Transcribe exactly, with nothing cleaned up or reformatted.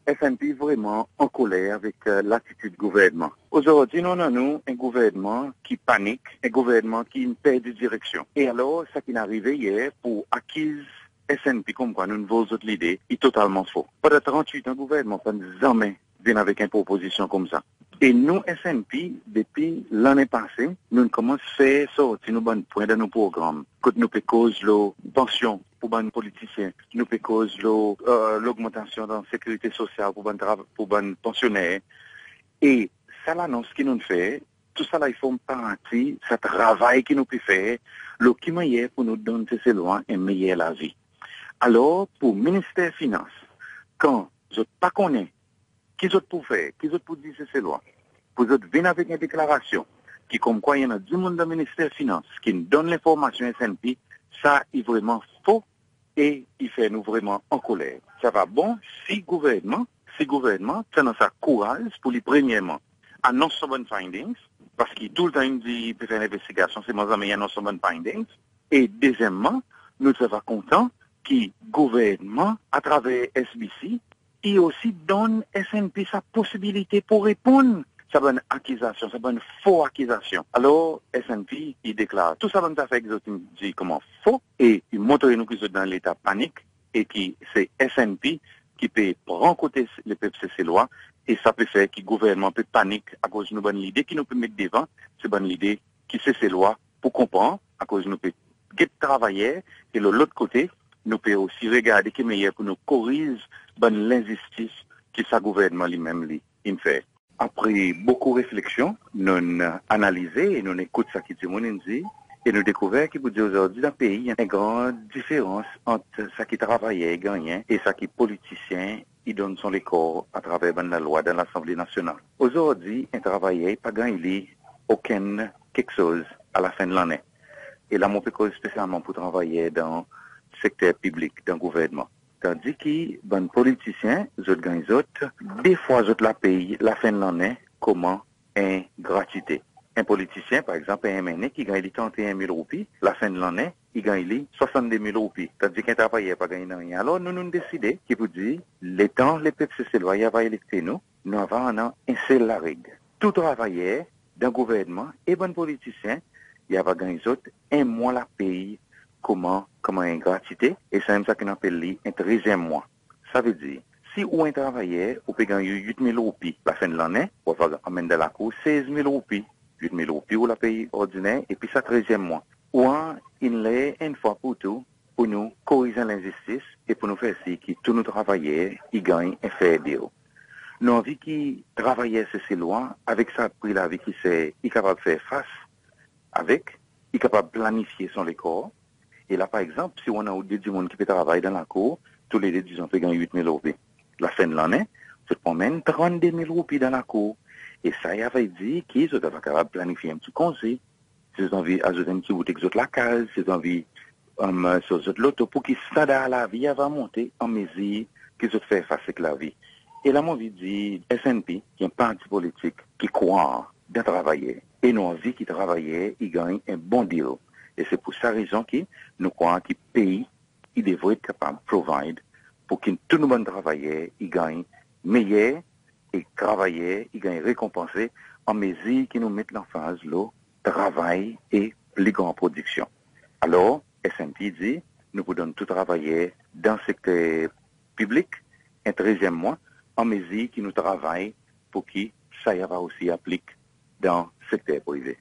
SNP vreman ankoler avek latitid gouvernman. Ozordi nou annan nou en gouvernman ki panik, en gouvernman ki'n perdi direksyon. E alor sa ki'n arive yer pour akiz SNP konmkwa nou'n vol zot lide, i totalman fo. Pandan trannwit an gouvernman pa'n zanmen vin avek en propozisyon koumsa. E nou SNP, depi lannen pase, nou'n konmans fer sorti nou bann pwen dan nou progranm. Kot nou pe koz lo pansyon pour bann politisyen, nou pe koz lo logmantasyon dan sekirite sosyal pour bann, pour bann pansyoner. E sa lanons ki nou'n fer, tou sa la i form parti sa travay ki nou pe fer lo ki mannyer pour nou donn Seselwa en meyer lavi. Alor pour Minister Finans, kan zot pa konnen ki zot pou fer, ki zot pou dir Seselwa, pour zot vin avek en deklarasyon ki konmkwa i annan dimoun dan Minister Finans ki'n donn lenformasyon SNP, sa i vreman fo e i fer nou vreman ankoler. Sa ava bon si gouvernman, si gouvernman ti annan sa kouraz pour li premyerman anons son bann findings, paski toultan in dir i pe fer en lenvestigasyon, selman zanmen i anons son bann findings. E dezyenmman, nou ti ava kontan ki gouvernman atraver SBC i osi donn SNP sa posibilite pour reponn sa bann akizasyon, sa bann fo akizasyon. Alor SNP i deklar tou sa bann zafer ki zot in dir konman fo e i montre nou ki zot dan leta panik e ki se SNP ki pe pran kote Lepep Seselwa. E sa pe fer ki gouvernman pe panik akoz nou bann lide ki nou pe met devan, se bann lide ki Seselwa pou konpran, akoz nou pe get travayer e lo lot kote nou pe osi regarde ki mannyer pour nou koriz bann lenzistis ki sa gouvernman li menm li in fer. Apre bokou refleksyon, nou'n analize e nou'n ekout sa ki dimoun in dir, e nou dekouver ki pour dir ozordi dan pei i annan en gran diferans ant sa ki travayer i gannyen e sa ki politisyen i donn son lekor atraver bann lalwa dan Lasanble Nasyonal. Ozordi en travayer i pa ganny li okenn keksoz a lafen lannen. E la mon pe koz spesyalman pour travayer dan sekter piblik, dan gouvernman. Tandis ki bann politisyen, zot ganny zot de fwa zot lapey lafen lannen konman en gratwite. En politisyen, par egzanp en MNA ki ganny li trannyen mil roupi, lafen lannen i ganny li swasannde mil roupi, tandis ki en travayer pa ganny nanryen. Alor nou, nou'n deside ki pour dir letan Lepep Seselwa i ava elekte nou, nou ava annan en sel lareg. Tou travayer dan gouvernman e bann politisyen i ava ganny zot en mwan lapey konman, konman en gratwite, e sanmenm sa ki nou apel li en trezyenm mwan. Savedir si ou en travayer ou pe ganny ou wit mil roupi, lafen lannen ou ava anmenn dan lakour sez mil roupi. Wit mil roupi ou lapey ordiner, epi sa trezyenm mwan. Ou annan ler enn fwa pour tou pour nou koriz lenzistis e pour nou fer sir ki tou nou travayer i ganny en fair deal. Nou anvi ki travayer Seselwa avek sa pri lavi ki ser i kapab fer fas avek, i kapab planifye son lekor. E la par egzanp si ou annan ou de dimoun ki pe travay dan lakour, toulede dizon pe ganny wit mil roupi, lafen lannen zot pou anmenn trannde mil roupi dan lakour. E sa i ava dir ki zot ava kapab planifye en pti konze, si zot anvi azout en pti bout ek zot lakaz, si zot anvi soz zot loto, pour ki standar lavi ava monte anmezir ki zot fer fas ek lavi. E la mon anvi dir SNP i en parti politik ki krwar dan travayer e nou anvi ki travayer i ganny en bon deal. E se pour sa rezon ki nou krwar ki pei i devret kapab provide pour ki tou nou bann travayer i ganny meyer e travayer i ganny rekonpanse anmezir ki nou met lanfaz lo travay e pli gran prodiksyon. Alor SNP dir nou pou donn tou travayer dan sekter piblik en trezyenm mwan anmezir ki nou travay pour ki sa i ava osi aplik dan sekter prive.